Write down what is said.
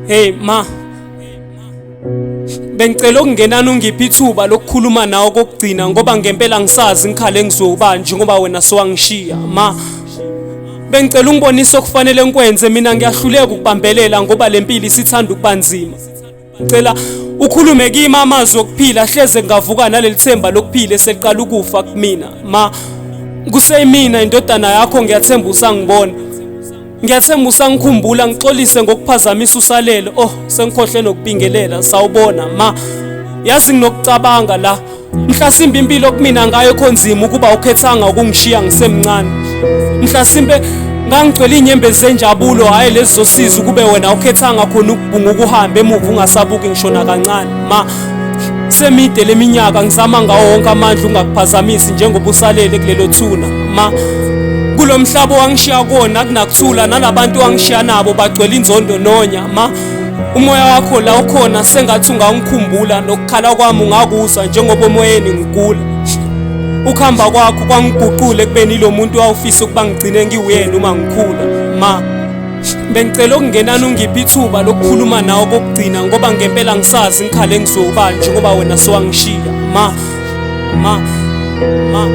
Hey ma, bengicela okungenani ungiphe ithuba lokukhuluma nawe kokugcina, ngoba ngempela ngisazi ngikhale ngizoba njengoba wena sowangishiya. Ma, bengicela ungibonise okufanele ngikwenze, mina ngiyahluleka ukubambelela ngoba lempilo isithanda ukuba nzima. Ngicela ukhulume kimi amazwi okuphila, hleze ngingavuka naleli themba lokuphila eseliqala ukufa kumina. Ma, kuseyimina indodana yakho, ngiyathemba usangibona, ngiyathemba usangikhumbula. Ngixolise ngokuphazamisa usalele. Oh, sengikhohle nokubingelela, sawubona ma. Yazi nginokucabanga la, mhlasimbe impilo kumina ngayo khonzima ukuba ukhethanga ukungishiya ngisemncane. Mhlasimbe ngangigcwele inyembezi zenjabulo, hhayi lezi zosizi, ukube wena ukhethanga khona ukubhunga ukuhambe emuva ungasabuki ngisho nakancane. Ma, semide leminyaka ngizama ngawo wonke amandla ungakuphazamisi njengoba usalele kulelo thuna. Ma, kulo mhlaba owangishiya kuwona akunakuthula, nalabantu wangishiya nabo bagcwele inzondo nonya. Ma, umoya wakho la ukhona sengathi ungangikhumbula, nokukhala kwami ungakuzwa njengoba emoyeni ngigula. Ukuhamba kwakho kwangiguqula ekubeni ilo muntu wawufisa ukuba ngigcine ngiwuyena uma ngikhula. Ma, bengicela okungenani ungiphe ithuba lokukhuluma nawe kokugcina, ngoba ngempela ngisazi ngikhale ngizoba njengoba wena sowangishiya. Ma, ma, ma.